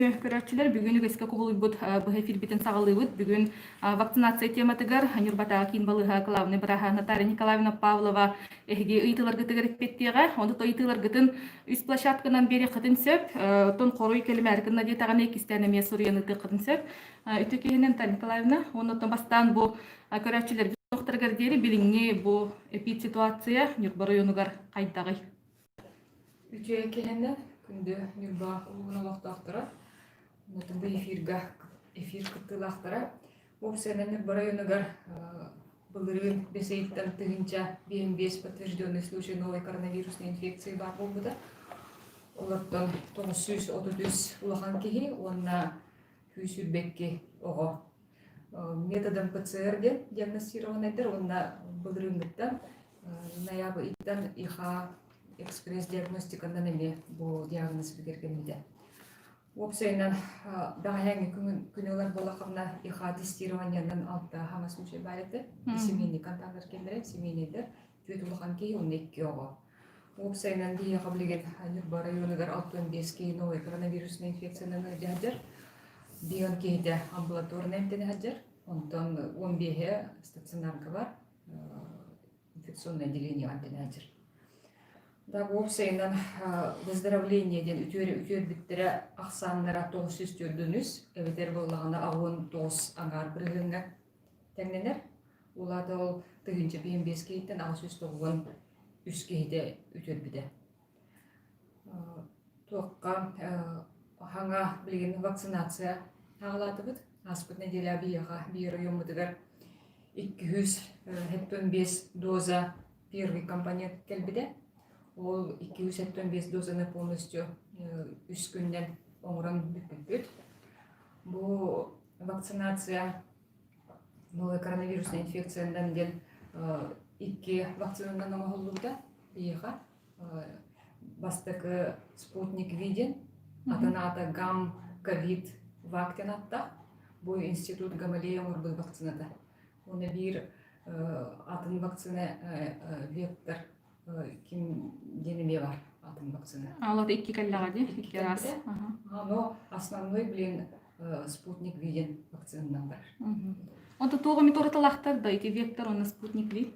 Көрөөччүлэр, бүгүн үгэскэ кубулуйбут быһа эфирбитин саҕалыыбыт. Бүгүн вакцинация тематыгар Ньурбатааҕы киин балыыһа главный бырааһа Наталья Николаевна Павлова эһиги ыйытыыларгытыгар эппиэттиэҕэ. Ону ыйытыыларгытын үс площадканан биэриэххитин сөп. Оттон хоруй кэлимээри гынна диэтэҕинэ иккистээн эмиэ суруйан ыытыаххытын сөп. Үтүө киһинэн Наталья Николаевна, уонна оттон бастаан бу көрөөччүлэрбит суохтарыгар диэри билиҥҥи бу эпид-ситуация Ньурба оройуонугар хайдаҕый? Үтүө киэһэннэ күндү Ньурба улууһун олохтоохторо, бу эфирга эфир кыттыылаахтара. Уопсайынан Ньурба районугар былырыын бэс ыйыттан 1055 подтвержденный случай новой коронавирусной инфекции баар буолбута. Олортон 933 улахан киһи уонна 122 оҕо методом ПЦР диэн диагностированнайдар уонна былырыыҥҥыттан ноябрь ыйтан ИХА экспресс-диагностиканан эмиэ бу диагноз бигэргэммитэ. Уопсайынан бэҕэһээҥҥи күн ылар буоллаххына ИХА тестированиенан алта хаҥас случай баар этэ. Семейный контактар кэллэрэ, семейныйдар түөрт улахан киһи уонна икки оҕо. Уопсайынан биһиэхэ билигин Ньурба районугар 65 киһи новай коронавируснай инфекциянан ыалдьа сылдьар. Бион киһитэ амбулаторнай эмтэнэ сылдьар. Онтон 15-е стационарга бар инфекционное отделение эмтэнэ сылдьар. Да, уопсайынан выздоровление диэн үтүөрбүттэрэ ахсааннара 943, эбэтэр буоллаҕына 69 аҥаар бырыһыаҥҥа тэҥнэнэр. Ол аата ол 1055 киһиттэн 893 киһитэ үтүөрбүтэ. Туохха хаҥа билигин вакцинация аҕалаатыбыт. Ааспыт нэдиэлэ биһиэхэ биир райоммутугар 275 доза первый компонент кэлбитэ. Ол 275 дозаны полностью үс күннэн оҥорон бүппүппүт. Бу вакцинация новая коронавирусная инфекциянан диэн икки вакцинанан оҥоһуллубута биһиэхэ. Бастакы Спутник V диэн, атын аата Гам ковид вак диэн аттаах. Бу институт Гамалея оҥорбут вакцината. Уонна биир атын вакцина Вектор ким диэн эмиэ бар атын вакцина. Алат икки кэллэҕэ дии, икки раз. Но основной, блин, Спутник V диэн вакцинанан барар. Онто туох эмит уратылаахтар да ити Вектор уонна Спутник V?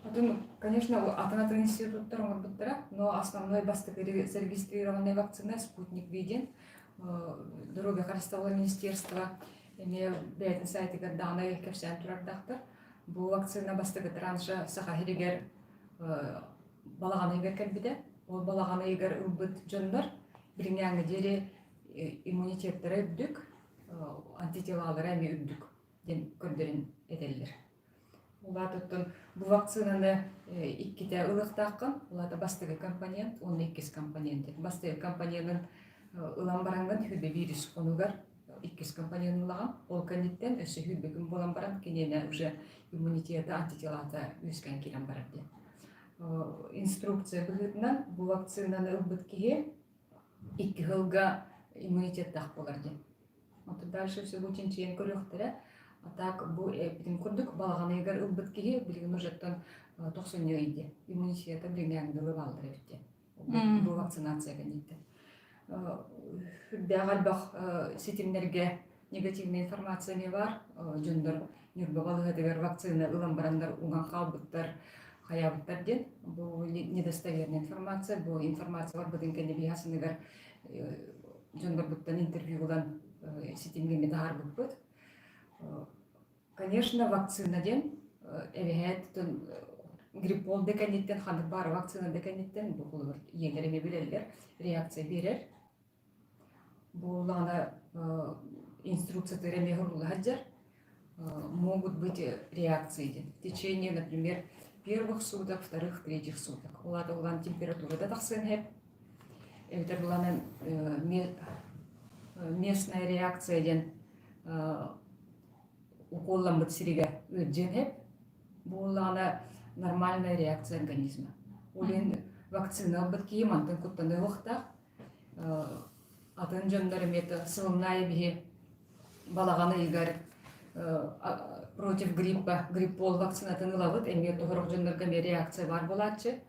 Атын, конечно, атын-атын институттар оҥорбуттара, но основной бастакы зарегистрированная вакцина Спутник V диэн Доруобуйа харыстабыла министерство эмиэ бэйэтин сайтыгар даҕаны кэпсээн турардаахтар. Бу вакцина бастакы транша Саха сиригэр балаҕан ыйыгар кэлбитэ. Ол балаҕан ыйыгар ылбыт дьоннор билиҥҥээҥҥэ диэри иммунитеттара үрдүк, антителалара эмиэ үрдүк диэн көрдөрөн этэллэр. Улаатыттан бу вакцинаны иккитэ ылыахтааххын. Улаата бастакы компонент уонна иккис компонент. Бастакы компоненын ылан бараҥҥын хүбэ вирус хонугар иккис компоненын ылаҕын. Ол кэнниттэн өссө хүбэ күн буолан баран киниэнэ уже иммунитета, антителата үөскээн киирэн барар диэн. Инструкция быһыытынан бу вакцинаны ылбыт киһи икки сылга иммунитеттаах буолар диэн. Онтон дальше всего чинчийэн көрүөхтэрэ. А так бу эппитим курдук балаҕан ыйыгар ылбыт киһи билигин ужеттан тохсунньу ый диэн иммунитета билиҥҥээҥи дылы бааллар эбит диэн. Бу вакцинация кэнниттэн. Үрдээх элбэх ситимнэргэ негативная информация эмиэ баар. Дьоннор Ньурба балыыһатыгар вакцина ылан бараннар уҥан хаалбыттар, хайаабыттар диэн. Бу недостоверная информация. Бу информация барбытын кэннэ биһи сыныгар дьоннорбуттан интервью ылан ситимҥэ таһаарбыппыт. Конечно, вакцина диэн эбэһээт гриппол да кэнниттэн ханнык баар вакцина да кэнниттэн бу холобур ийэлэр эмиэ билэллэр реакция биэрэр Буоллаҕына инструкциятыгар эмиэ уһулла сылдьар. Могут быть реакции диэн. В течение, например, первых суток, вторых, третьих суток. Ол аата улахан температура да тахсыан сөп. Эбэтэр булаан местная реакция диэн уколламмыт сиригэр ыалдьыан сөп. Буоллаҕына нормальная реакция организма. Ол иһин вакцина ылбыт киһи мантан куттаныа Атын дьоннор эмиэ сылыннаайы биһи балаҕан ыйыгар против гриппа гриппол вакцинатын ылабыт эмиэ тоһорох дьоннорго эмиэ реакция баар буолааччы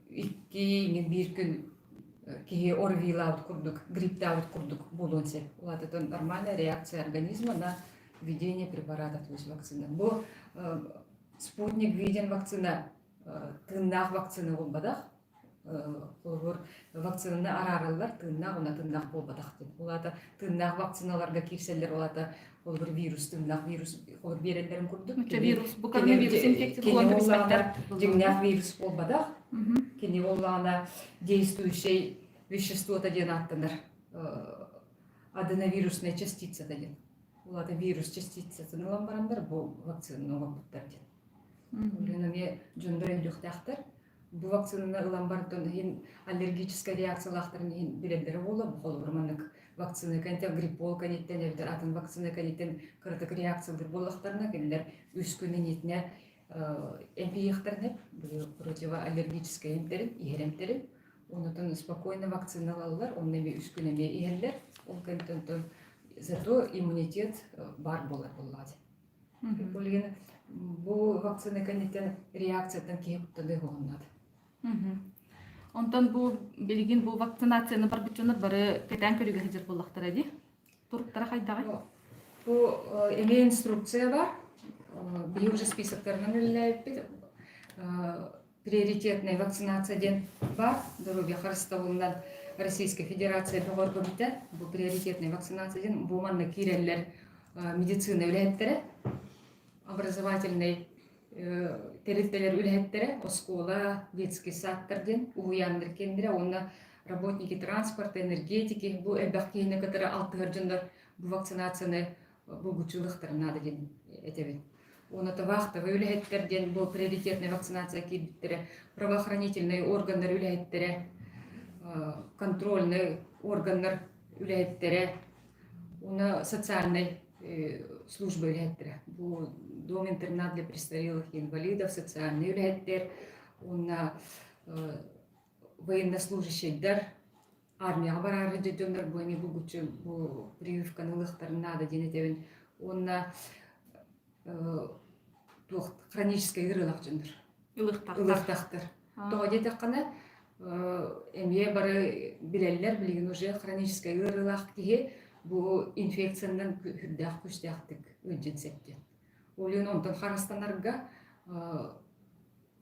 икки биир күн Киһи ОРВИ-лаабыт курдук, грипптаабыт курдук буолуон сөп. Ол нормальная реакция организма на введение препарата, то есть вакцина. Бу спутник V диэн вакцина тыыннаах вакцина буолбатах. Холобур, вакцинаны араараллар тыыннаах уонна тыыннаах буолбатах диэн. Ол аата тыыннаах вакциналарга киирсэллэр, ол аата холобур вирус тыыннаах вирус холобур биэрэллэрин курдук. Вирус, бу коронавирус инфекция буолан кэбиспэттэр. Дьиҥнээх вирус буолбатах. Кини буоллаҕына действующай веществота диэн ааттанар аденовирусная частицата диэн. Ол аата вирус частицатын ылан бараннар бу вакцинаны оҥорбуттар диэн. Билигин эмиэ дьоннор өйдүөхтээхтэр. Бу вакцинаны ылан баран иһин аллергическай реакциялаахтарын иһин билэллэрэ буолуо. Холобур, маннык вакцина кэнниттэн, гриппол кэнниттэн эбэтэр атын вакцина кэнниттэн кыратык реакциялыыр буоллахтарына, кинилэр үс күн иннитинэ эмпийиэхтэрин противоаллергическай эмтэрин, иһэр эмтэрин. Онутун спокойно вакциналаллар, онно эмиэ үс күн эмиэ иһэллэр. Ол кэнниттэн зато иммунитет баар буолар буоллаҕа. Билигин бу вакцина кэнниттэн реакцияттан киһи куттаныы уһуннат. Онтон бу билигин бу вакцинацияны барбыт дьоннор бары кэтээн көрүүгэ сылдьар буоллахтара дии. Туруктара хайдаҕый? Бу эмиэ инструкция бар. Биһиги уже списоктарынан үлэлээбиппит. Приоритетная вакцинация диэн бар. Здоровье харыстабылынан Российская Федерация бөҕөргөбүтэ. Бу приоритетная вакцинация диэн бу манна киирэллэр медицина үлэһиттэрэ, образовательнай тэрилтэлэр үлэһиттэрэ, оскуола, детский садтар диэн уһуйааннар киэннэрэ уонна работники транспорта, энергетики бу элбэх киһини кытары алтыһар дьоннор бу вакцинацияны булгуччулуохтарын наада диэн этэбин. Уонна вахтовый үлэһиттэр диэн бу приоритетная вакцинация киирбиттэрэ, правоохранительные органнар үлэһиттэрэ, контрольные органнар үлэһиттэрэ, уонна социальнай служба үлэһиттэрэ. Бу дом-интернат для престарелых и инвалидов, социальный үлэһиттэр уонна военнослужащийдар армияҕа бараары дьоннор бу эмиэ булгуччу бу прививканы ылыахтарын наада диэн этэбин. Уонна туох хроническай ыарыылаах дьоннор. Ылыахтаахтар. Тоҕо диэтэххинэ, эмиэ бары билэллэр, билигин уже хроническай ыарыылаах киһи бу инфекциянан сүрдээх күүстээхтик ыалдьан сөп диэн. Ол иһин онтон харыстанарга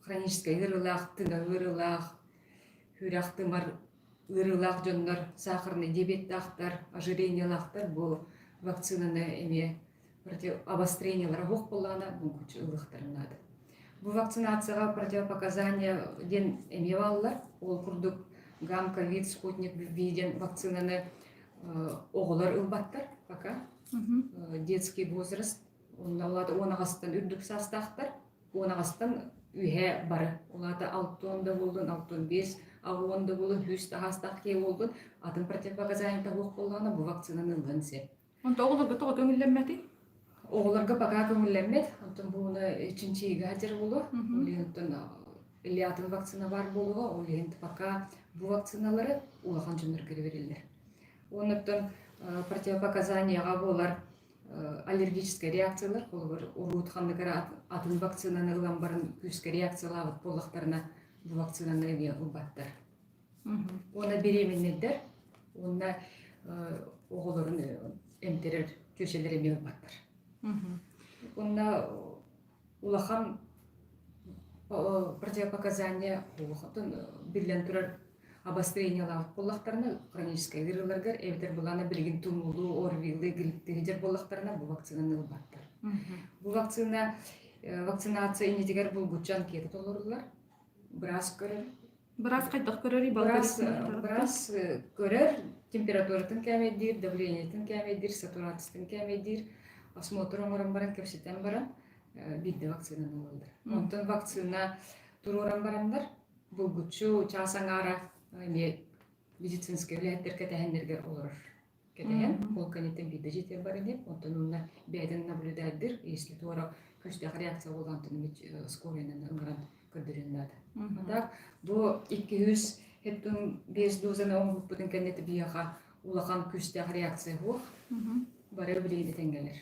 хроническай ыарыылаах, тыҥа ыарыылаах, сүрэх-тымыр ыарыылаах дьоннор, сахарный диабеттаахтар, ожирениелаахтар бу вакцинаны эмиэ обострениелара суох буоллаҕына булгуччу ылыахтарын наада. Бу вакцинацияҕа противопоказания диэн эмиэ бааллар. Ол курдук гам-ковид, спутник V диэн вакцинаны оҕолор ылбаттар пока. Детский возраст онно уон аҕастан үрдүк саастаахтар уон аҕастан үһэ бары. Ол аата алтыан да буоллун, 65, 60 да буоллун, 100 таһаастаах киһи буоллун, атын противопоказаниета суох буоллаҕына бу вакцинаны ылыан сөп. Онто оҕолорго тоҕо көҥүллэммэтий? Оҕолорго пока көҥүллэммэт. Онтон бууна чинчийиигэ сылдьар буолуо. Ол иһин оттон или атын вакцина баар буолуо, ол иһин пока бу вакциналары улахан дьоннорго бэриллэр. Оннуттан противопоказанияҕа буолар аллергическай реакциялар, холобур, уруут ханнык эрэ атын вакцинаны ылан баран күүскэ реакциялаабыт буоллахтарына, бу вакцинаны эмиэ ылбаттар. Уонна беременнэйдэр уонна оҕолорун эмтэрэр чүөчэлэр эмиэ ылбаттар. Уонна улахан противопоказания биллэн турар обострениелаах буоллахтарына хроническай ыарыыларгар эбэтэр былаана билигин тумулу, ОРВИ-лы, гриппти сылдьар буоллахтарына бу вакцинаны ылбаттар. Бу вакцина вакцинация иннитигэр булгуччу анкета толоруллар. Быраас көрөр. Быраас хайдах көрөрүй? Быраас, быраас көрөр, температуратын кээмэйдиир, давлениетын кээмэйдиир, сатурациятын кээмэйдиир, осмотр оҥорон баран, кэпсэтэн баран биирдэ вакцинаны ылаллар. Онтон вакцина туруоран бараннар, булгуччу чаас аҥаара эмиэ медицинскэй үлэһиттэр кэтэһэннэргэ олорор. Кэтэһэн, ол кэнниттэн биирдэ дьиэтигэр баран иһэр, онтон уонна бэйэтин наблюдайдыр, если туора күүстээх реакция буолан, онтон скорыйынан ыҥыран көрдөрүөн наада. А так, бу 275 дозаны оҥорбуппутун кэннэ биһиэхэ улахан күүстээх реакция суох. Бары билигин этэҥҥэлэр.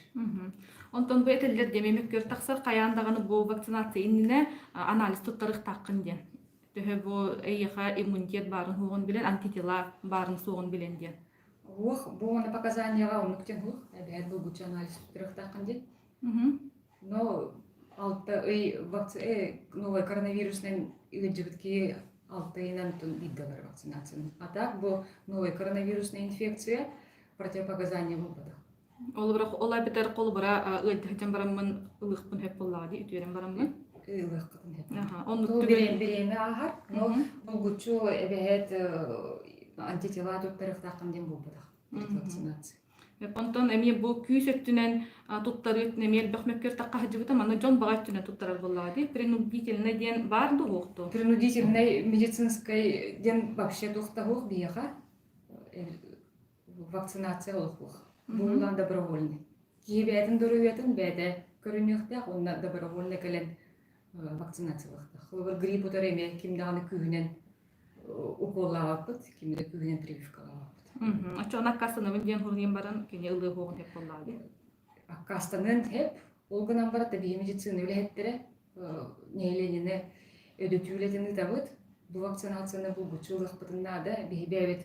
Онтон бу этэллэр диэн мөккүөр тахсар хайаан даҕаны бу вакцинация иннинэ анализ туттарыахтааххын диэн. Төһө бу эйиэхэ иммунитет баарын суоҕун билэн, антитела баарын суоҕун билэн диэн. Уох, бу уонна показанияҕа оннук диэн суох. Эбэһээт булгуччу анализ туттарыахтааххын диэн. Но алта ый вакци... новый коронавируснан ыалдьыбыт киһи алта ыйынан биирдэ ылар вакцинацияны. А так бу новая коронавирусная инфекция противопоказания буолбатах. Ол ол эбэтэр холобура ыалдьа бараммын ылыахпын сөп буоллаҕа дии үтүөрэн бараммын. Ылыаххытын сөп. Оннук бириэмэ ааһар, но булгуччу эбэһээт антитела туттарыахтааххын диэн буолбатах вакцинация. Онтон эмиэ бу күүс өттүнэн туттарыы өттүнэн эмиэ элбэх мөккүөр тахха сылдьыбыта. Манна дьон баҕа өттүнэн туттарар буоллаҕа дии. Принудительный диэн баар дуо суох дуо? Принудительный медицинскай диэн вообще туохтаһуох биһиэхэ вакцинация олохуох. Бу улаан добровольный. Киһи бэйэтин доруобуйатын бэйэтэ көрүнүөхтээх уонна добровольно кэлэн вакцинациялыахтаах. Холобур, грипп утары эмиэ ким даҕаны күүһүнэн уколлаабаппыт, ким да күүһүнэн прививкалаабаппыт. Оччоҕуна аккаастанабын диэн хоруйан баран кини ылыа суоҕун сөп буоллаҕа дии. Аккаастаныан сөп. Ол гынан баран биһи медицина үлэһиттэрэ нэһилиэнньэни өдөтүү үлэтин ыытабыт. Бу вакцинацияны булгуччу ылыахпытын наада. Биһи бэйэбит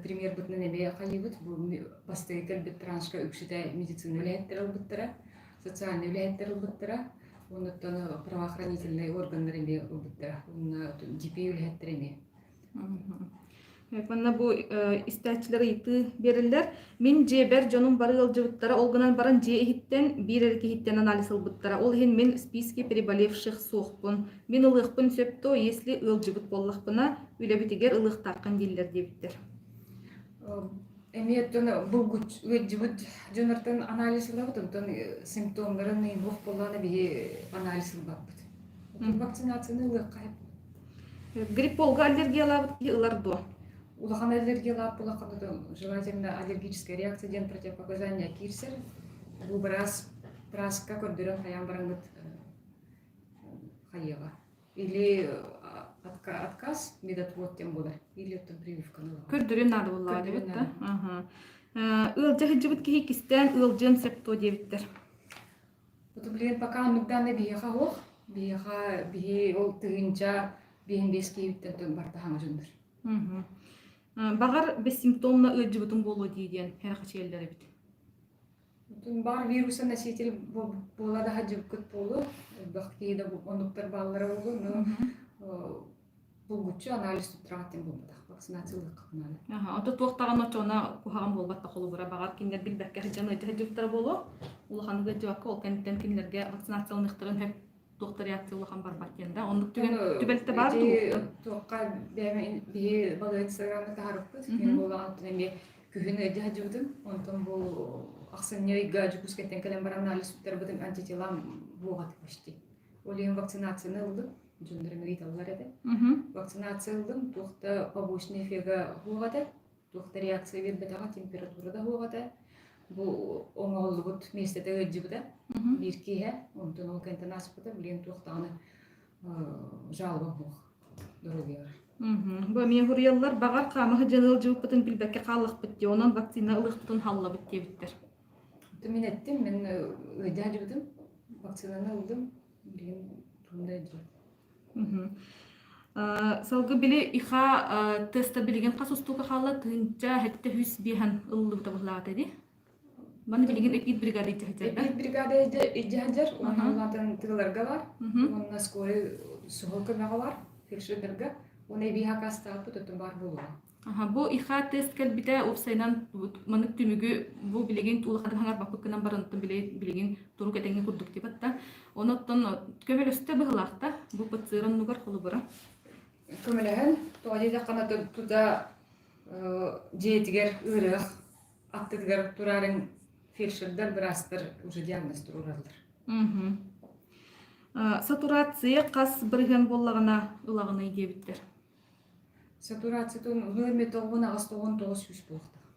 премьербытынан эмиэ хайыыбыт. Бу бастакы кэлбит траншка үксүтэ медицина үлэһиттэрэ ылбыттара, социальнай үлэһиттэр ылбыттара. Оннуттан правоохранительнай органнар эмиэ ылбыттара. Уонна ДП үлэһиттэрэ эмиэ. Манна бу истээччилэр ыйытыы биэрэллэр. Мин дьиэбэр дьонум бары ыалдьыбыттара, ол гынан баран дьиэ иһиттэн биир эрэ киһиттэн анализ ылбыттара. Ол иһин мин списке переболевших суохпун. Мин ылыахпын сөп то, если ыалдьыбыт буоллахпына, үлэбитигэр ылыахтааххын дииллэр диэбиттэр. Эмиэ оттон булгуч ыалдьыбыт дьоннортон анализ ылабыт, онтон симптомнарын ыйбых буоллаҕына биһи анализ ылбаппыт. Вакцинацияны ылыахха Грипполга аллергиялаабыт киһи ылар дуо? Улахан аллергиялаах буоллахха, желательно аллергическая реакция диэн противопоказания киирсэр. Бу быраас бырааска көрдөрөн хайаан бараҥҥыт хайыаҕа. Или отказ медотвод диэн буолар, или оттон прививканы ылаҕын. Көрдөрүөн наада буоллаҕа диэбит да. Ыалдьа сылдьыбыт киһи кистээн ыалдьыан сөп дуо диэбиттэр. Вот, блин, пока оннук даҕаны биһиэхэ суох. Биһиэхэ биһи ол тыһыынча биэһин биэс киһибиттэн тон барыта хаҥа дьоннор. Баҕар бессимптомно ыалдьыбытым буолуо дии диэн сэрэхэчийэллэр эбит. Баар вируса носитель буола да сылдьыбыккыт буолуо. Элбэх киһи да оннуктар бааллара буолуо. Но булгуччу анализ туттараҕыт диэн буолбатах. Вакцинация ылыахха наада. Аха, ото туох даҕаны оччоҕуна куһаҕан буолбат да холобура баҕар кинилэр билбэккэ сылдьан ыалдьа сылдьыбыттара буолуо. Улаханнык ыалдьыбакка ол кэнниттэн кинилэргэ вакцинацияланыахтарын сөп туох да реакция улахан барбат диэн да. Оннук түгэн түбэлтэ баар дуу? Туохха бэйэм биһи балыыһа инстаграмҥа таһаарбыппыт. Мин буоллаҕына эмиэ күһүн ыалдьа сылдьыбытым. Онтон бу ахсынньы ыйга Дьокуускайтан кэлэн баран анализ туттарбытым антителам буоҕа почти. Ол иһин вакцинацияны ыллым. Дьоннорум ыйыталлар этэ. Вакцинация ыллым, туох да побочный эффега суох этэ, туох да реакция биэрбэтэҕэ, температура да суох этэ. Бу оҥоһуллубут миэстэтэ ыалдьыбыта биир киэһэ, онтон ол кэнтэн ааспыта, билигин туох даҕаны жалоба суох доруобуйаҕа. Бу эмиэ суруйаллар, баҕар хаама сылдьан ыалдьыбыппытын билбэккэ хааллахпыт дии, онон вакцина ылыахпытын халлабыт диэбиттэр. Мин эттим, мин ыалдьа сылдьыбытым, вакцинаны ыллым, билигин тугунда ыалдьыбат. Салгы били иха теста билигин хас устуука хаалла тыһыынча хэттэ үс биэһэн ыллыбыта быһылаата ди. Маны билигин эпид бригада илдьэ сылдьар да? Эпид бригада илдьэ сылдьар, уонна улаатан тыыларга бар, уонна скорый суһал көмөҕө бар, фельдшердарга. Уонна эбии хакастаабыт оттон баар буолуоҕа. Аха, бу ИХА тест кэлбитэ уопсайынан маннык түмүгү бу билигин улаханнык хаҥарбаппыт гынан баран билигин турук этэҥҥэ курдук диэбэт да. Онон көмөлөстө быһылаахта бу ПЦР оннугар холобура. Көмөлөһөн, тоҕо диэтэххинэ тута дьиэтигэр ыарыһах аттытыгар турарын фельдшердар, быраастар уже диагноз туруораллар. Сатурация хас бырыһыан буоллаҕына ылаҕыный диэбиттэр. Сатурациятын нөл тоҕуон аҕыс тоҕуон тоҕус сүүс буолуохтаах.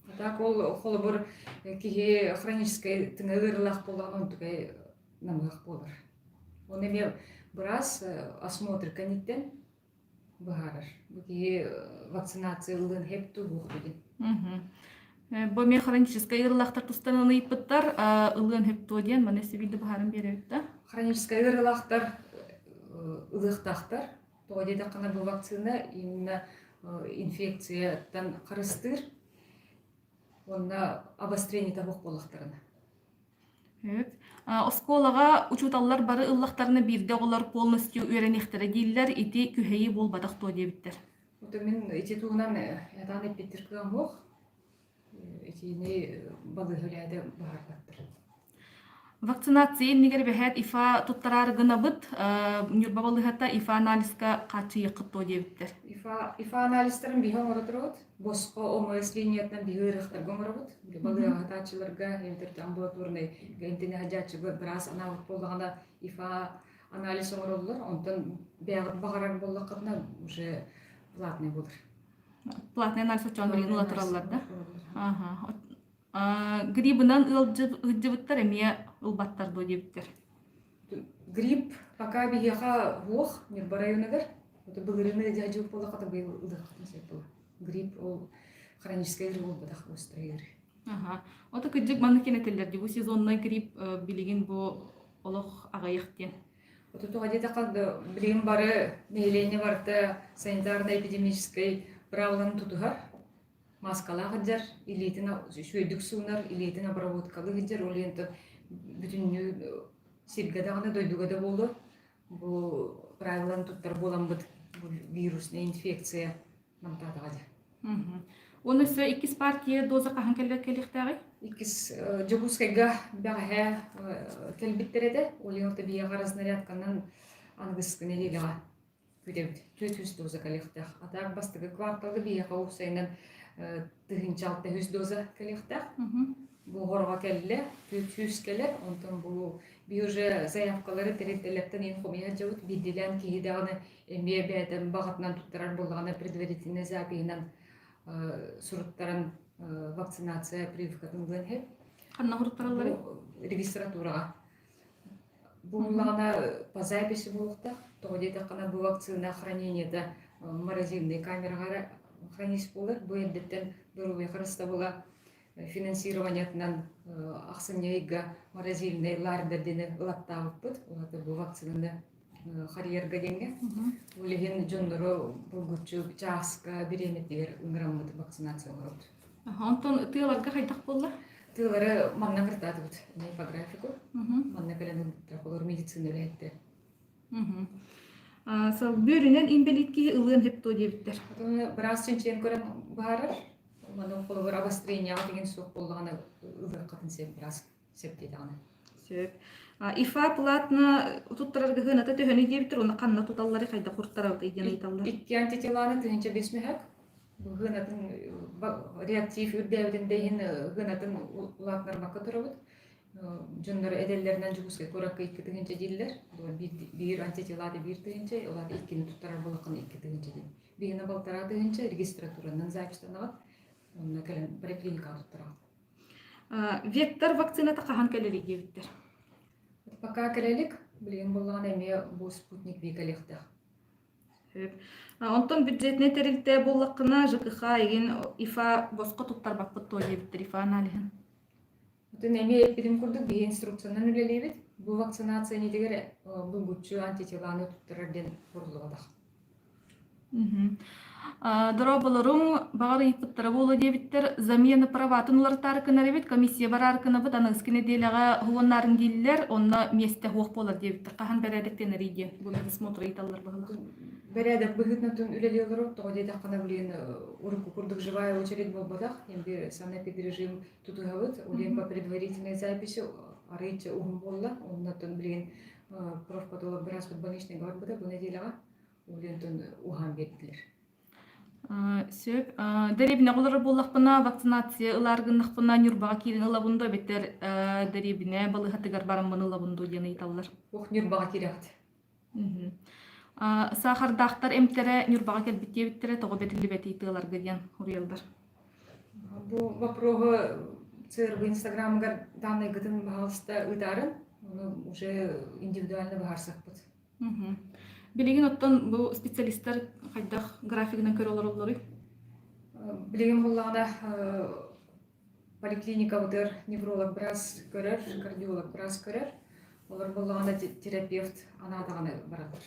А так ол холобур киһи хроническай тыҥа ыарыылаах буоллаҕына онтукай намыһах буолар. Оны эмиэ быраас осмотр кэнниттэн быһаарар. Бу киһи вакцинация ылыан сөп дуу суох дуу диэн. Бу эмиэ хроническай ыарыылаахтар тустарынан ыйыппыттар, ылыан сөп дуо диэн маны сибиирдэ быһааран биэрэбит да. Хроническай ыарыылаахтар ылыахтаахтар. Тоҕо диэтэххинэ бу вакцина именно инфекцияттан харыстыыр уонна обострениета суох буоллахтарына. Оскуолаҕа учууталлар бары ыллахтарына биирдэ оҕолор полностью үөрэниэхтэрэ дииллэр, ити күһэйии буолбатах дуо диэбиттэр. Ото мин ити туһунан ятаан эппиттир кыам суох. Итини балыыһа үлэһитэ быһаарбаттар. Вакцинация иннигэр бэһээт ИФА туттараары гынабыт. Ньурба балыыһата ИФА анализка хааччыйыаххыт дуо диэбиттэр. ИФА, ИФА анализтарын биһи оҥоро турабыт. Босхо ОМС линиятынан биһи ыарыһахтарга оҥоробут. Балыыһаҕа сытааччыларга, эбэтэр амбулаторнай эмтэнэ сылдьааччыга быраас анаабыт буоллаҕына ИФА анализ оҥороллор. Онтон бэйэҕит баҕарар буоллаххытына уже платный буолар. Платный анализ оччоон билигин ыла тураллар да? Аха. Грибынан ыалдьыбыттар эмиэ ылбаттар дуо диэбиттэр. Грипп пока биһиэхэ суох Ньурба районугар. Былырыыны дьадьыбыт буоллахха быйыл ылыаххытын сөп буолар. Грипп ол хроническай ыарыы буолбатах острый ыарыы. Аха. Ото кырдьык маннык этэллэр дии бу сезонный грипп билигин бу олох аҕыйах диэн. Тоҕо диэтэххэ, билигин бары нэһилиэнньэ барыта санитарно-эпидемическэй правиланы тутуһар, мааскалаах сылдьар, илиитин үчүгэйдик суунар, илиитин обработкалыы сылдьар, ол иһин бүтүннүү сиргэ даҕаны, дойдуга да буолуо, бу правиланы туттар буоламмыт бу вируснай инфекция намтаатаҕа дии. Уонна өссө иккис партия доза хаһан кэлэр кэлиэхтээҕий? Иккис Дьокуускайга бэҕэһээ кэлбиттэр этэ. Ол иһин биһиэхэ разнарядканан аныгыскы нэдиэлэҕэ күүтэбит. 400 доза кэлиэхтээх. А так бастакы кварталга биһиэхэ уопсайынан 1600 доза кэлиэхтээх. Бу хороҕо кэллэ, 400 кэлэр. Онтон бу биһи уже заявкалары тэрилтэлэртэн иһин хомуйа сылдьабыт. Биирдиилээн киһи даҕаны эмиэ бэйэтин баҕатынан туттарар буоллаҕына предварительнай запиһынан суруттаран вакцинация прививкатын ылыан иһин. Ханна суруттаралларый? Регистратураҕа. Бу буоллаҕына по записи буолуохтаах. Тоҕо диэтэххинэ бу вакцина хранениета морозильнай камераҕа хранить буолар. Бу эрдэттэн доруобуйа харыстабыла финансированиетынан ахсынньы ыйга морозильнай лаардар диэни ылаттаабыппыт. Ол бу вакцинаны харьерга диэҥҥэ. Ол иһин дьоннору булгуччу чааска бириэмэтигэр ыҥыраммыт вакцинация оҥоробут. Онтон тыаларга хайдах буолла? Тыалары манна кыртаатыбыт по графику. Манна кэлэн ылбыттар олор медицина үлэһиттэр. Бүөрүнэн инбэлиит киһи ылыан сөп дуо диэбиттэр. Быраас чинчийэн көрөн быһаарар. Маны холобур обострениеҕа деген суох буоллаҕына ылыаххытын сөп быраас сөп диэтэҕинэ. Сөп. ИФА платно туттарарга сыаната төһөнүй диэбиттэр уонна ханна туталлары хайдах куртарабытый диэн ыйыталлар. Икки антителаны 1005 мөһөк. Сыанатын реактив үрдээбитин да иһин сыанатын улаатынарбакка турабыт. Дьоннор эдэллэринэн Дьокуускай куоракка 2 тыһыынча дииллэр. Биир антителаты 1 тыһыынча, улаат иккини туттарар буоллаххына 2 тыһыынча диэн. Биһиэнэ 1,5 тыһыынча регистратуранан записьтанаҕыт. Онно кэлэн поликлиникаҕа туттараҕыт. Вектор вакцината хаһан кэлэрий диэбиттэр. Пока кэлэ илик, билигин буоллаҕына эмиэ бу спутник V кэлиэхтээх. Сөп. Онтон бюджетнай тэрилтэ буоллаххына ЖКХ игин ИФА босхо туттарбаппыт дуо диэбиттэр ИФА аналиһын. Отон эмиэ эппитим курдук биһи инструкциянан үлэлиибит. Бу вакцинация инитигэр булгуччу антителаны туттарар диэн куруллубатах. Дорооболоруҥ, баҕар ыйыппыттара буолуо диэбиттэр, замена праватын уларытаары гынар эбит, комиссия бараары гынабыт, аныгыскы нэдиэлэҕэ уһуоннаарын дииллэр, онно миэстэ суох буолар диэбиттэр. Хаһан бэрээдэктэнэрий диэн бу медосмотр ыйыталлар быһыылаах. Бэрээдэк быһыытынан үлэлии олорор, тоҕо диэтэххинэ, блин, урукку курдук живая очередь буолбатах, биир санэпидрежим тутуһабыт, ол по предварительной записи арыйча уһун буолла, оннотон билигин профпатолог быраас больничныйга барбыта бу нэдиэлэҕэ. Улентон уһаан биэрдилэр. Сөп. Дэриэбинэҕэ олорор буоллахпына, вакцинация ылаар гыннахпына, Ньурбаҕа киирэн ылабын дуо эбэтэр дэриэбинэ балыыһатыгар бараммын ылабын дуо диэн ыйыталлар. Ох, Ньурбаҕа киирэҕит. Саахардаахтар эмтэрэ Ньурбаҕа кэлбит диэбиттэрэ тоҕо бэриллибэтий тыаларга диэн суруйаллар. Бу вопроһу ЦРБ инстаграмыгар дааннайгытын баһаалыста ыытаарын, ону уже индивидуально быһаарсахпыт. Билигин оттон бу специалистар хайдах графигынан көрө олороллоруй? Билигин буоллаҕына поликлиникабытыгар невролог быраас көрөр, кардиолог быраас көрөр. Олор буоллаҕына терапевт анаатаҕына бараллар.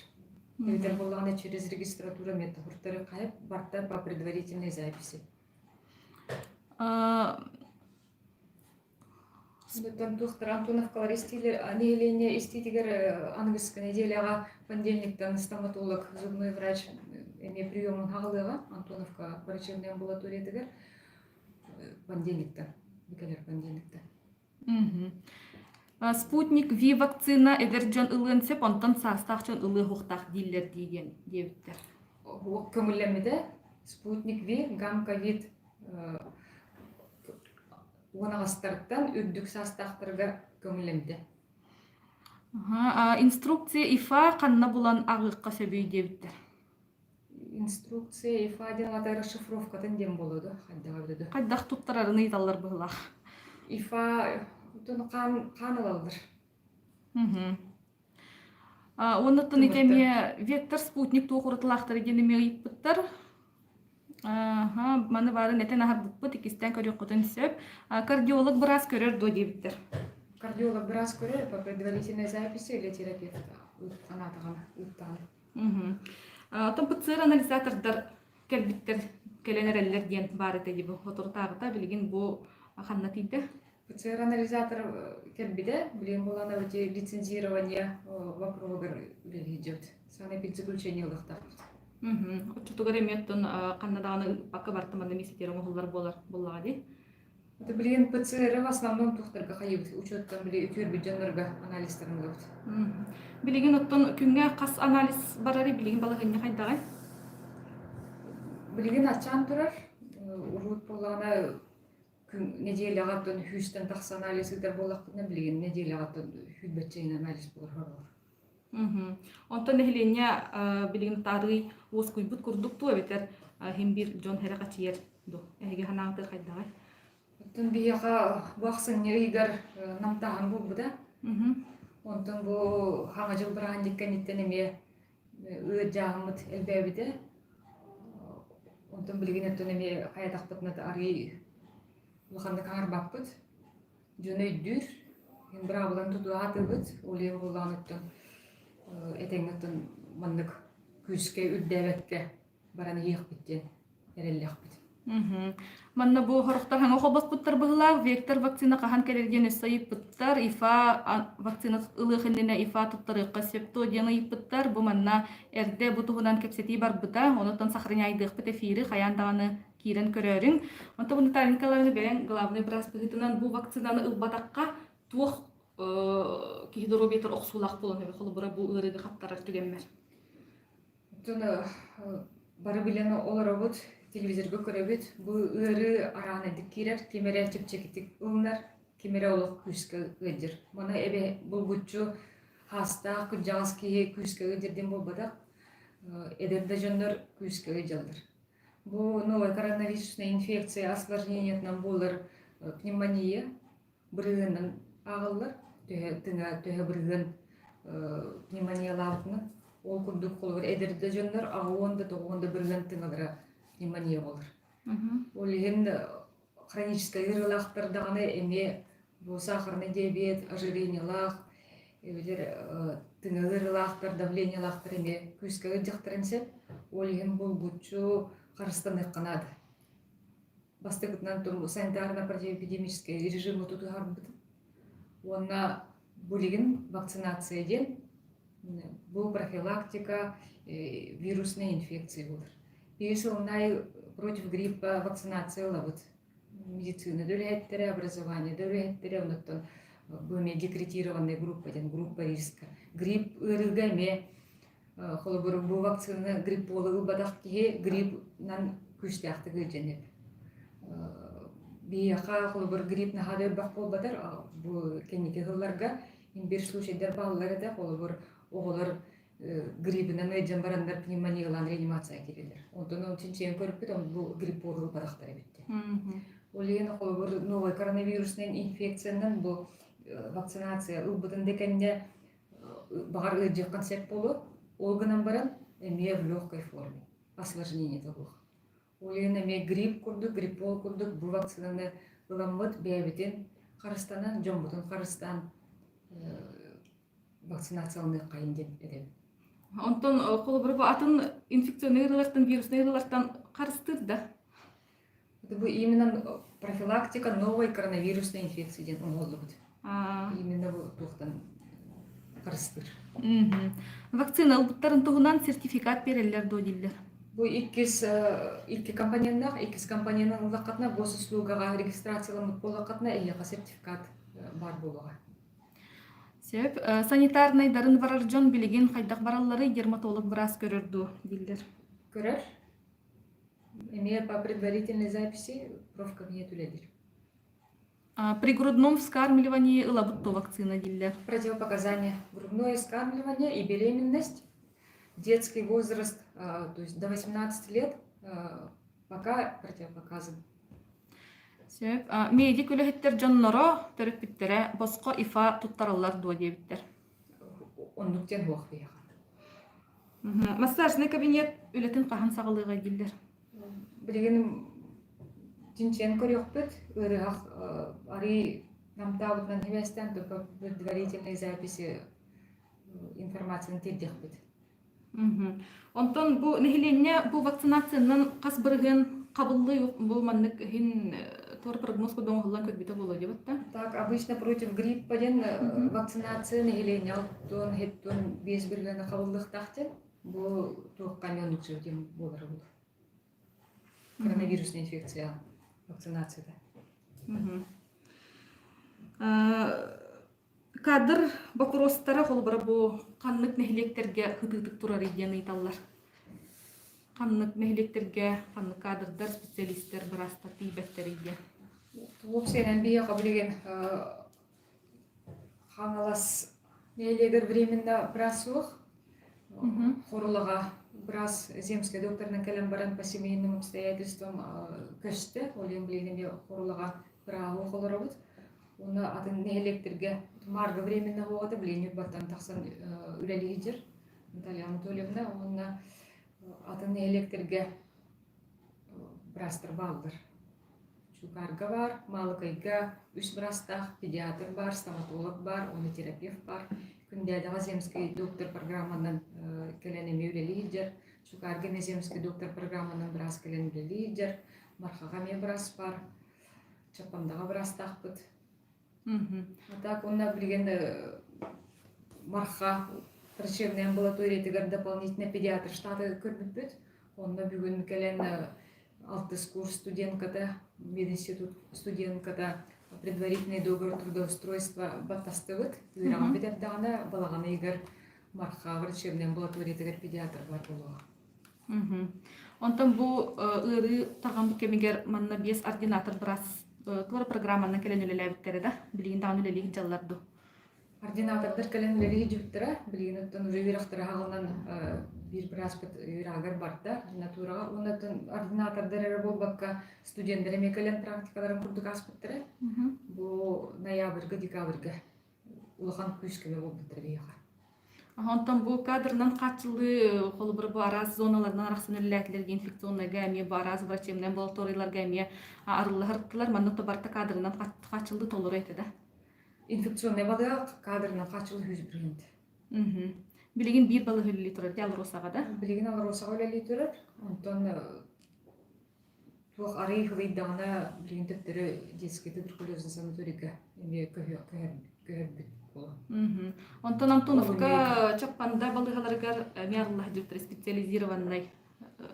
Эбэтэр буоллаҕына через регистратура медтохуртары хайып барта по предварительной записи. Оттон доктор Антоновкалар истиилэр нэһилиэнньэ истиитигэр аныгыскы неделяҕа понедельниктан стоматолог, зубной врач эмиэ приемун хаҕалыаҕа Антоновка врачебнай амбулаториятыгар понедельниктан кэлэр понедельниктан. Спутник Ви вакцина эдэр дьон ылыан сөп, онтон саастаах дьон ылыа суохтаах дииллэр диэн диэбиттэр. Көҥүллэммитэ Спутник Ви, Гам-ковид уонаҕастартан үрдүк саастаахтарга көҥүллэммитэ. Инструкция ИФА ханна булан аҕыахха сөбүй диэбиттэр. Инструкция ИФА диэн аата расшифровкатын диэн буолуо дуо? Хайдах эбитэ дуо? Хайдах туттарарын ыйыталлар быһыылаах. ИФА хаан, хаан ылаллар. Уонна ити эмиэ вектор спутник туох уратылаахтара диэн эмиэ ыйыппыттар. Аха, маны баарын этэн аһарбыппыт, иккистээн көрүөххүтүн сөп. Кардиолог быраас көрөр дуо диэбиттэр. Кардиолог быраас көрөр по предварительной записи или терапевт анаатаҕына, ыыттаҕына. Оттон ПЦР анализатордар кэлбиттэр, кэлэн эрэллэр диэн баар этэ дии бу соторутааҕыта билигин бу ханна тиийдэ? ПЦР-анализатор кэлбитэ, билигин буоллаҕына эти лицензирование вопроһугар үлэлиир Санэпидзаключение ылыахтаахпыт. Оччотугар эмиэ оттон ханна даҕаны ыыппакка барыта манна миэстэтигэр оҥоһуллар буолар буоллаҕа дии. Это билигин ПЦР в основном тухтарга хайыбыт учеттан били үтүөрбүт дьоннорго анализтарын ылабыт. Билигин оттон күҥҥэ хас анализ барарый билигин балаһыанньа хайдаҕый? Билигин аччаан турар. Урут буоллаҕына күн нэдиэлэҕэ оттон сүүстэн тахса анализ ыытар буоллахпытына билигин нэдиэлэҕэ оттон сүүрбэччэ анализ буолар олорор. Онтон нэһилиэнньэ билигин таарый уоскуйбут курдук дуо эбэтэр иһин биир дьон эрэ хачыйар дуо? Эһиги санааҕытыгар хайдаҕай? Оттон биһиэхэ бу ахсынньы ыйыгар намтааһын буолбута. Онтон бу хаҥа дьыл бырааһынньык кэнниттэн эмиэ ыалдьааһыммыт элбээбитэ. Онтон билигин оттон эмиэ хайатахпытына арыый улаханнык аһарбаппыт. Дьон өйдүүр, быраабыланы тутуһа сатыыбыт. Ол иһин буоллаҕына оттон этэҥҥэ оттон маннык күүскэ үрдээбэккэ баран иһиэхпит диэн эрэллээхпит. Манна бу сорохтор хаҥа холбоспуттар быһыылаах Вектор вакцина хаһан кэлэр диэн өссө ыйыппыттар. ИФА вакцина ылыах иннинэ ИФА туттарыахха сөп дуо диэн ыйыппыттар. Бу манна эрдэ бу туһунан кэпсэтии барбыта. Онуттан сохраняйдыахпыт эфири хайаан даҕаны киирэн көрөөрүҥ. Онтон бу Наталья Николаевна бэйэҥ главный быраас быһыытынан бу вакцинаны ылбатахха туох киһи доруобуйатыгар охсуулаах буолан эбит холобура бу ыарыыга хаптарар түгэммэр. Оттон бары билэн олоробут, телевизорга көрөбүт. Бу ыарыы араанайдык киирэр, ким эрэ чэпчэкитик ылынар, ким эрэ олох күүскэ ыалдьар. Маны эбэ булгуччу хаастаах кырдьаҕас киһи күүскэ ыалдьар диэн буолбатах. Эдэр да дьоннор күүскэ ыалдьаллар. Бу новая коронавирусная инфекция осложнениетынан буолар пневмония, бырыһыанынан ааҕыллар. Төһө тыҥа төһө бырыһыан пневмониялаабытынан. Ол курдук холобур эдэр да дьоннор аҕыон да тоҕуон да бырыһыан тыҥалара пневмония буолар. Ол иһин хроническай ыарыылаахтар даҕаны эмиэ бу сахарный диабет, ожирениелаах, эбэтэр тыҥа ыарыылаахтар, давлениелаахтар эмиэ күүскэ ыалдьахтарын сөп. Ол иһин булгуччу харыстаныахха наада. Бастакытынан санитарно-противоэпидемическэй режими тутуһарбыт уонна билигин вакцинация диэн бу профилактика вирусной инфекции буолар. Биир сылынай против гриппа вакцинация ылабыт. Медицина да үлэһиттэрэ, образование да үлэһиттэрэ, онуттан бу эмиэ декретированная группа диэн группа риска. Грипп ыарыыга эмиэ Холобур, бу вакцина грипполы ылбатах киһи гриппнан күүстээхтик ыалдьан Биһиэхэ, холобур, грипп наһаа да элбэх буолбатар, бу кэнники сылларга биир случайдар бааллар этэ. Холобур, оҕолор грибинэн ыалдьан бараннар пневмониялаан реанимацияҕа киирэллэр. Онтон ол чинчийэн көрбүт, бу грипполы ылбатахтар эбит диэн. Ол иһин, холобур, новый коронавируснай инфекциянан бу вакцинация ылбытын да кэннэ баҕар ыалдьыаххын сөп буолуо. Ол гынан баран эмиэ в легкой форме осложнение буолуох. Ол иһин эмиэ грипп курдук, гриппол курдук бу вакцинаны ыламмыт бэйэбитин харыстанан, дьоммутун харыстаан вакцинацияланыаххайын диэн этэбин. Онтон холобура бу атын инфекционнай ыарыылартан, вируснай ыарыылартан харыстыыр да? Бу именно профилактика новой коронавирусной инфекции диэн оҥоһуллубут. Именно бу туохтан харыстыыр. Вакцина ылбыттарын туһунан сертификат биэрэллэр дуо дииллэр. Бу иккис икки компоненнаах, иккис компоненын ыллаххытына госуслугаҕа регистрацияламмыт буоллаххытына эһиэхэ сертификат баар буолуоҕа. Сөп. Санитарнайдарын барар дьон билигин хайдах баралларый дерматолог быраас көрөр дуо дииллэр. Көрөр. Эмиэ по предварительной записи профкабинет үлэлиир. При грудном вскармливании ылабыт дуо вакцина дииллэр. Противопоказания. Грудное вскармливание и беременность, детский возраст, то есть до 18 лет, пока противопоказан. Сөп. Медик үлэһиттэр дьонноро, төрөппүттэрэ босхо ИФА туттараллар дуо диэбиттэр. Оннук диэн суох биһиэхэ. Массажный кабинет үлэтин хаһан саҕалыаҕай дииллэр. Билигин чинчийэн көрүөхпүт. Ыарыһах арыый намтаабытынан сибээстээн только предварительные записи информацияны тиэрдиэхпит. Онтон бу нэһилиэнньэ бу вакцинациянан хас бырыһыан хабыллыы бу маннык иһин туор прогноз курдук оҥоһуллан көрбүтэ буолуо диэбит да? Так, обычно против гриппа диэн вакцинация нэһилиэнньэ алтуон, хеттуон биэс бырыһыана хабыллыахтаах диэн. Бу туохха эмиэ оннук диэн буолара буолуо. Коронавирусная инфекция вакцинацията. Кадр боппуруостара холобура бу ханнык нэһилиэктэргэ ытыытык турарый диэн ыйыталлар. Ханнык нэһилиэктэргэ ханнык кадрдар, специалистэр, быраастар тиийбэттэрий диэн. Уопсайынан биһиэхэ билигин Хаҥалас нэһилиэгэр временно быраас суох. Хорулаҕа быраас земскэй докторынан кэлэн баран по семейным обстоятельствам көстө. Ол иһин билигин эмиэ Хорулаҕа бырааһы олоробут. Уонна атын нэһилиэктэргэ Марга временно буоҕата билигин Ньурбаттан тахсан үлэлии сылдьар Наталья Анатольевна уонна атын нэһилиэктэргэ быраастар бааллар. Чуукаарга баар, Маалыкайга үс быраастаах педиатр баар, стоматолог баар уонна терапевт баар. Күндээдэҕэ земский доктор программанан кэлэн эмиэ үлэлии сылдьар. Чуукаарга эмиэ земский доктор программанан быраас кэлэн үлэлии сылдьар. Мархаҕа эмиэ быраас баар. Чаппандаҕа быраастаахпыт. А так уонна билигин Марха врачебнай амбулаториятыгар дополнительно педиатр штаты көрбүппүт. Онно бүгүн кэлэн алтыс курс студентката, мединститут студентката предварительный договор трудоустройства баттастыбыт. Үөрэҕин бүтэрдэҕинэ балаҕан ыйыгар Марха врачебнай амбулаториятыгар педиатр бар буолуоҕа. Онтон бу ыарыы тарҕаммыт кэмигэр манна биэс ординатор быраас туора программанан кэлэн үлэлээбиттэрэ да, билигин даҕаны үлэлии сылдьаллар дуу? Ординатордар кэлэн үлэлии сылдьыбыттара. Билигин оттон уже үөрэхтэрэ аһаҕаланан биир бырааспыт үөрэҕигэр барда ординатураҕа. Уонна оттон ординатордар эрэ буолбакка студеннар эмиэ кэлэн практикаларын курдук ааспыттара. Бу ноябрьга, декабрьга улахан күүс-көмө буолбуттара биһиэхэ. Онтон бу кадрынан хааччыллыы холобура бу араас зоналарынан арахсан үлэлээтилэр инфекционнайга эмиэ бу араас врачебнай амбулаторияларга эмиэ арыллаһыртылар манна то барыта кадрынан хааччыллыы толору этэ да? Инфекционнай балыыһа кадрынан хааччыллыы 100%. Билигин биир балыыһа үлэлии турар дии Алросаҕа да? Билигин Алросаҕа үлэлии турар. Онтон туох арыый хылыйдаҕына билигин төттөрү детский туберкулезный санаторийга эмиэ көһөрбүт буолан. Онтон Антоновка Чаппанда балыыһаларыгар эмиэ арылла сылдьыбыттар специализированный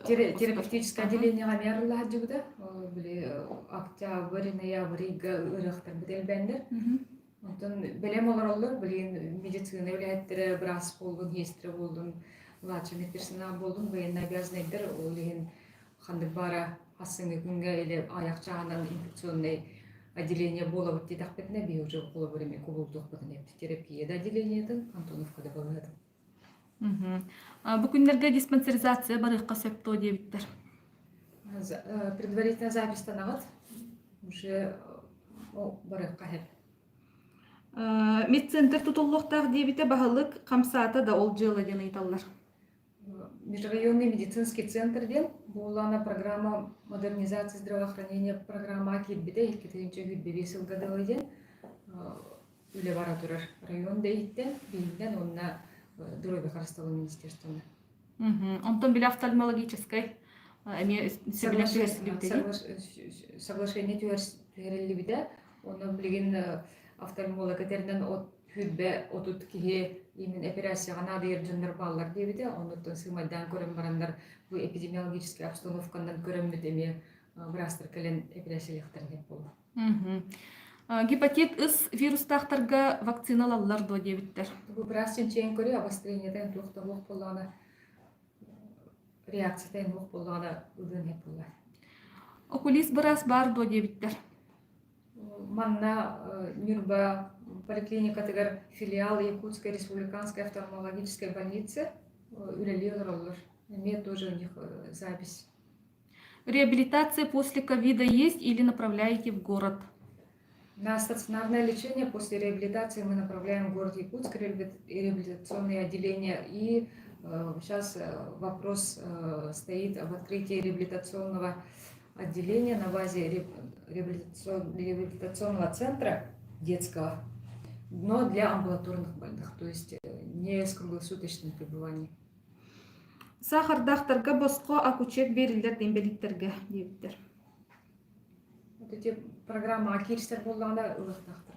Терапевтическое отделениеҕа эмиэ арылла сылдьыбыта. Били октябрь, ноябрь ыйга ыарыахтарбыт элбээннэр. Онтон бэлэм олороллор, билигин медицина үлэһиттэрэ, быраас буоллун, сиэстэрэ буоллун, младший медперсонал буоллун, военно обязанныйдар, ол иһин ханнык баара хассыҥҥы күҥҥэ или айах чааһынан инфекционнай отделение буолабыт диэтэхпитинэ, биһи уже холобур эмиэ кубулутуохпутун эбит терапия да отделениетын, Антоновка да балыыһатын. Бу күннэргэ диспансеризация барыахха сөп дуо диэбиттэр. Предварительно запистанаҕыт, уже барыахха сөп. Медцентр тутуллуохтаах диэбитэ баһылык хамсаата да ол дьыала диэн ыйыталлар. Межрайонный медицинский центр диэн буоллаҕына программа модернизации здравоохранения программаҕа киирбитэ 2025 сылга дылы диэн үлэ бара турар район да иһиттэн биһиттэн уонна Доруобуйа харыстабылын министерствоны. Онтон били офтальмологическай эмиэ сөбүлэҥ түһэрсиллибитэ Соглашение түһэриллибитэ. Онно билигин офтальмолог этэринэн от 20-30 киһи именно операцияҕа наадыйар дьоннор бааллар диэбитэ. Оннуттан сыымайдаан көрөн бараннар бу эпидемиологическай обстановканан көрөммүт эмиэ быраастар кэлэн эпэрээссийэлиэхтэрин сөп буолла. Гепатит С вирустаахтарга вакцина ылаллар дуо диэбиттэр. Бу быраас чинчийэн көрүү обострениетын туох да суох буоллаҕына реакцията суох буоллаҕына ылыан сөп буолла. Окулист быраас баар дуо диэбиттэр. Манна Ньурба поликлиникатыгар филиал Якутской республиканской офтальмологической больницы үлэлии олороллор. Эмиэ тоже у них запись. Реабилитация после ковида есть или направляете в город? На стационарное лечение после реабилитации мы направляем в город Якутск реабилитационное отделение. И сейчас вопрос стоит об открытии реабилитационного отделения на базе реабилитационного центра детского, но для амбулаторных больных, то есть не с круглосуточным пребыванием. Сахардаахтарга босхо акучек биэриллэр инбэлииттэргэ диэбиттэр. Вот эти программаҕа киирсэр буоллаҕына ылыахтаахтар.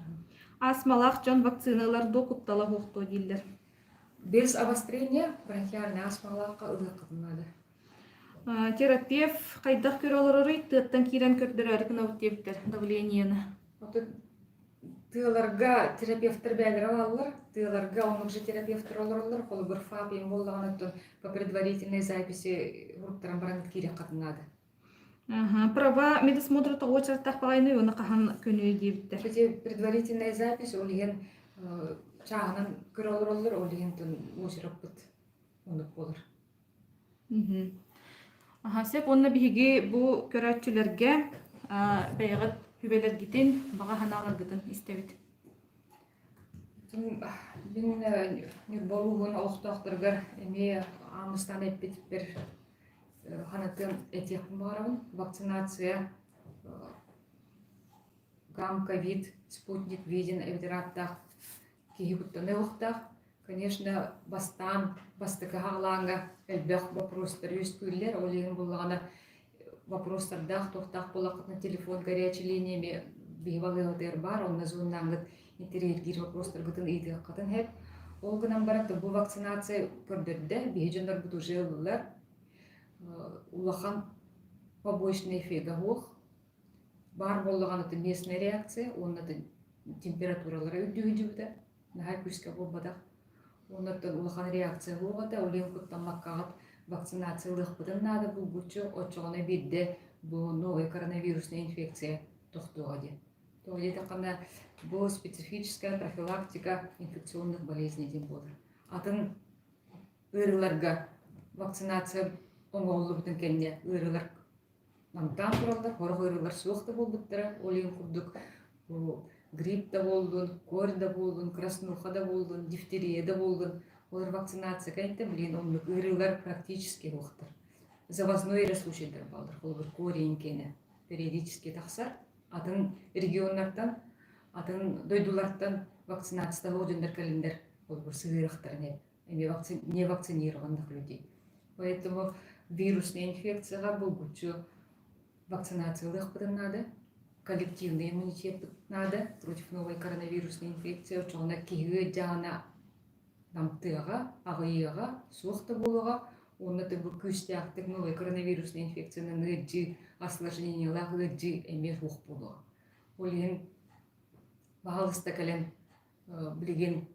Астмалаах дьон вакциналар дуо куттала суохтуо дииллэр. Без обострения бронхиальнай астмалаахха ылыаххытын наада. Терапевт хайдах көрө олороруй тыаттан киирэн көрдөрөөрү гынабыт диэбиттэр давлениены. Отут Тыаларга терапевтэр бэйэлэрэ бааллар, тыаларга оннук же терапевтэр олороллор, холобур ФАП им буоллаҕына оттон по предварительной записи уруктаран баран киириэххитин наада. Ага, права медосмотра тоҕо уочараттаах баҕайыный уонна хаһан көнүөй диэбиттэр. Эти предварительная запись ол иһин чааһынан көрө олороллор, ол иһин уочараппыт оннук буолар. Аһа, сөп. Уонна биһиги бу көрөөччүлэргэ бэйэҕит сүбэлэргитин, баҕа санааларгытын истэбит. Мин Ньурба улууһун олохтоохторугар эмиэ аан эппитпэр ханатын этиэхпин баҕарабын. Вакцинация гам ковид, спутник виден эбэтэр ааттаах киһи куттаныа уохтаах. Конечно, бастаан бастакы хаҕылааҥҥа элбэх боппуруостар үөскүүллэр. Ол иһин буоллаҕына вопростардаах, туохтаах буоллаххытына телефон горячей линия эмиэ биһи балыыһабытыгар баар, онно звоннааҥҥыт интэриэһиргиир вопростаргытын ыйытыаххытын сөп. Ол гынан баран бу вакцинация көрдөрдө, биһи дьоннорбут уже ыллылар. Улахан побочный эффегэ суох. Баар буоллаҕына местная реакция уонна температуралара үрдүү наһаа күүскэ буолбатах. Оннуттан улахан реакция суох этэ, ол иһин куттаммаккаҕыт вакцинация ылыахпытын наада булгуччу, оччоҕуна биирдэ бу новая коронавирусная инфекция тохтуоҕа диэн. Тоҕо диэтэххинэ, бу специфическая профилактика инфекционных болезней диэн буолар. Атын ыарыыларга вакцинация оҥоһуллубутун кэннэ ыарыылар намтаан тураллар, сорох ыарыылар суох да буолбуттара. Ол иһин курдук бу грипп да буоллун, корь да буоллун, краснуха да буоллун, дифтерия да буоллун, олор вакцинация кэнниттэн билигин оннук ыарыылар практически суохтар. Завозной эрэ случайдар бааллар. Холобур, корень киэнэ периодически тахсар. Атын регионнартан, атын дойдулартан вакцинациялаах дьоннор кэлиннэр холобур сыһыарыахтарын невакцинированных людей. Поэтому вирусная инфекцияҕа булгуччу вакцинациялыахпытын наада, коллективный иммунитет наада против новой коронавирусной инфекции. Оччоҕуна киһи ыалдьаҕына намтыаҕа, аҕыйыаҕа, суох да буолуоҕа. Уонна бу күүстээхтик новой коронавирусной инфекциянан ыалдьыы, осложнениелаах ыалдьыы эмиэ суох буолуоҕа. Ол иһин баһаалыста кэлэн билигин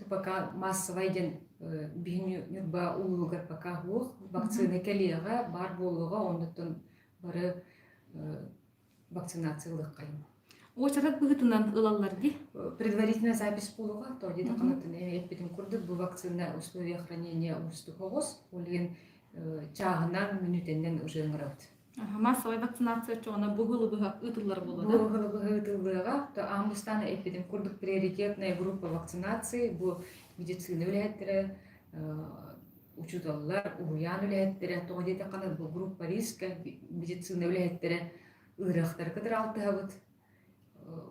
пока массовай диэн биһи Ньурба улууһугар пока суох вакцина кэлиэҕэ баар буолуоҕа оннуттан бары вакцинация ылыаххайын. Уочарат быһыытынан ылаллар дии. Предварительная запись буолуоҕа, то диэтэххинэ эппитим курдук бу вакцина условия хранения уустук оҕус, ол иһин чааһынан, мүнүүтэннэн уже ыҥырабыт. Массовай вакцинация оччоҕуна бу ыһылы быһа ыытыллар буолуо да? Бу ыһылы быһа ыытыллыаҕа. То аан бастаан эппитим курдук приоритетная группа вакцинации бу медицина үлэһиттэрэ, учууталлар, уһуйаан үлэһиттэрэ, тоҕо диэтэххинэ бу группа риска медицина үлэһиттэрэ ыарыһахтары кытары алтыһабыт.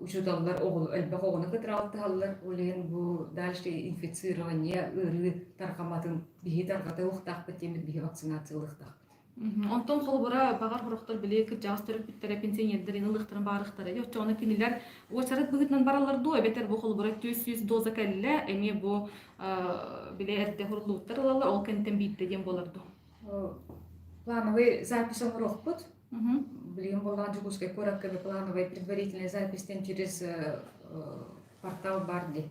Учууталлар элбэх оҕону кытары алтыһаллар. Ол иһин бу дальше инфицирование ыарыы тарҕаматын биһи тарҕатыахтаахпыт диэммит биһи вакцинациялыахтаахпыт. Онтон холобура баҕар сорохтор били кырдьаҕас төрөппүттэрэ пенсионердэр ылыахтарын баарыхтара. Оччоҕуна кинилэр уочарат быһыытынан бараллар дуу эбэтэр бу холобура 400 доза кэллэ эмиэ бу били эрдэ хуруллубуттар ылаллар ол кэнниттэн биирдэ диэн буолар дуу? Плановый запись оҥоруохпут. Билигин буоллаҕа Дьокуускай куоракка плановая предварительная запись через портал бар дии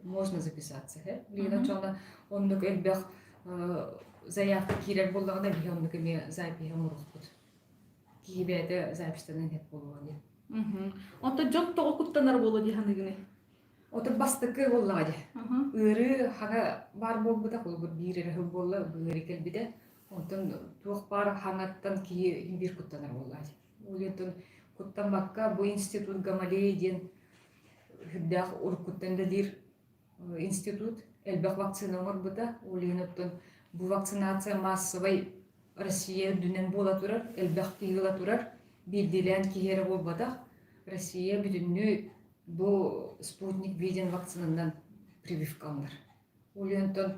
можно записаться. Билигин оччоҕуна оннук элбэх заявка киирэр буоллаҕына биһи оннук эмиэ запиһи оҥоруохпут. Киһи бэйэтэ записьтанан иһэр буолуо диэн. Онтон дьон тоҕо куттанар буолуо дии саныыгыный? Отут бастакы буоллаҕа дии. Ыарыы хаҥа баар буолбута, холобур биир эрэ сыл буолла, ыарыы кэлбитэ. Онтон туох баар хаҥаттан киһи биир куттанар буоллаҕа дии. Ол иһин куттаммакка бу институт Гамалеи диэн сүрдээх уруккуттан үлэлиир институт элбэх вакцина оҥорбута. Ол иһин оттон бу вакцинация массовай Россия үрдүнэн буола турар, элбэх киһи ыла турар, биирдиилээн киһи эрэ буолбатах. Россия бүтүннүү бу спутник V диэн вакцинанан прививкаланар. Ол иһин оттон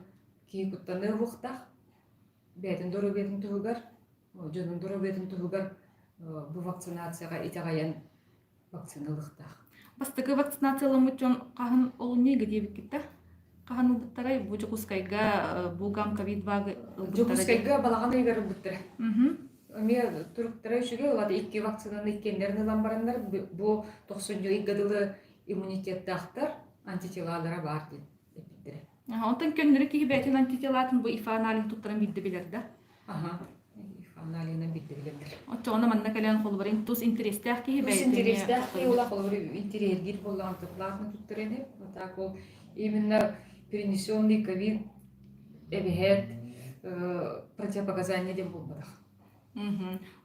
киһи куттаныа уһуктаах, бэйэтин доруобуйатын туһугар, дьонун доруобуйатын туһугар бу вакцинацияҕа итэҕэйэн вакцина ылыахтаах. Бастакы вакцинацияламмыт дьон хаһан олунньуйга диэбиккит да? Хаһан ылбыттарай? Бу Дьокуускайга бу гам ковид 2 ылбыттара. Дьокуускайга балаҕан ыйыгар ылбыттара. Эмиэ туруктара үчүгэй, ол икки вакцинаны иккиэннэрин ылан бараннар бу тохсунньу ыйга дылы иммунитеттаахтар, антителалара баар диэн эппиттэрэ. Онтон көннөрү киһи бэйэтин антителатын бу ИФА аналиһын туттаран биирдэ билэр да? Аха, ИФА аналиһынан биирдэ билэллэр. Оччоҕуна манна кэлэн холобур тус интэриэстээх киһи Тус интэриэстээх киһи ула холобур интэриэһиргиир буоллаҕына платно туттар ини. Вот так ол именно перенесенный ковид эбэһээт противопоказания диэн буолбатах.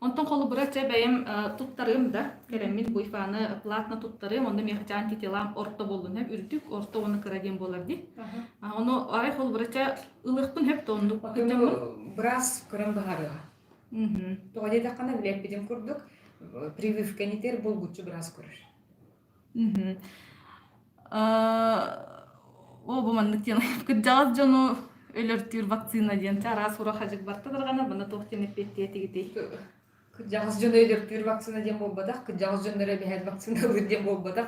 Онтон холобура чэ бэйэм туттарыым да, кэлэммин бу ифаны платно туттарыым, онно миэхэ антителам орто буоллун хөп, үрдүк орто уонна кыра диэн буолар дии. Ону арай холобура чэ ылыахпын хөп да оннук кыдьаммын. Быраас көрөн быһаарыаҕа. Тоҕо диэтэххинэ, билэппитим курдук, прививканы итэр булгуччу быраас көрөр. Оо, бу маннык диэн кырдьаҕас дьону өлөртүүр вакцина диэн араас ура хадьык барта дарҕана бана туох диэн эппиэттиэ этигитий? Кырдьаҕас дьону өлөртүүр вакцина диэн буолбатах, кырдьаҕас дьоннору эбэһээт вакциналыыр диэн буолбатах.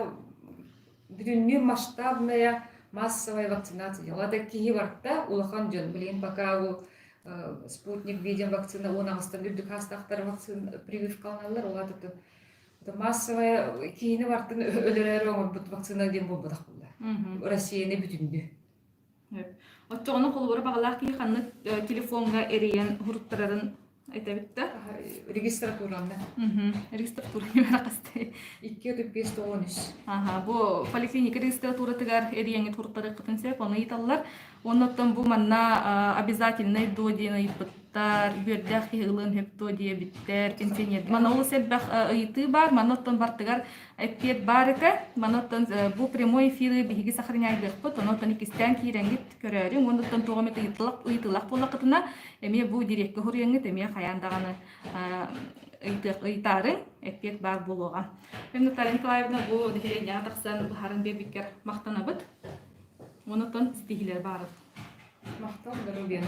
Бүтүннүү масштабная массовая вакцинация диэн. Ол киһи барта улахан дьон. Билигин пока ол спутник V диэн вакцина 18-тан үрдүк хаастаахтар вакцина прививкаланаллар. Ол аата массовая киһини бартын өлөрөөрү оҥорбут вакцина диэн буолбатах буолла. Россияны бүтүннүү. Оччоҕуна холобура баҕалаах киһи ханнык телефоҥҥа эрийэн уһуруттарарын этэбит да? Регистратуранна. Регистратура нөмерэ хастай? 235 93. Аха, бу поликлиника регистратуратыгар эрийэҥҥит уһуруттарыаххытын сөп, ону ыйыталлар. Оннуттан бу манна обязательный дуо диэн ыйыппыттар, үөрдээх киһи ылыан сөп дуо диэбиттэр, пенсионер. Манна олус элбэх ыйытыы баар, манна оттон бартыгар эппиэт баар этэ. Манна оттон бу прямой эфиры биһиги сохраняйдыахпыт, онон иккистээн киирэҥҥит көрөөрүҥ, уонна туох эмит ыйытылах буоллаххытына, эмиэ бу дириэккэ суруйаҥҥыт, эмиэ хайаан даҕаны ыйытаарыҥ, эппиэт баар буолуоҕа. Наталья Николаевна, бу нэһилиэнньэҕэ тахсан быһааран биэрбиккэр махтанабыт. Онон ситиһиилэр баарыт. Махтал, доруобуйаны.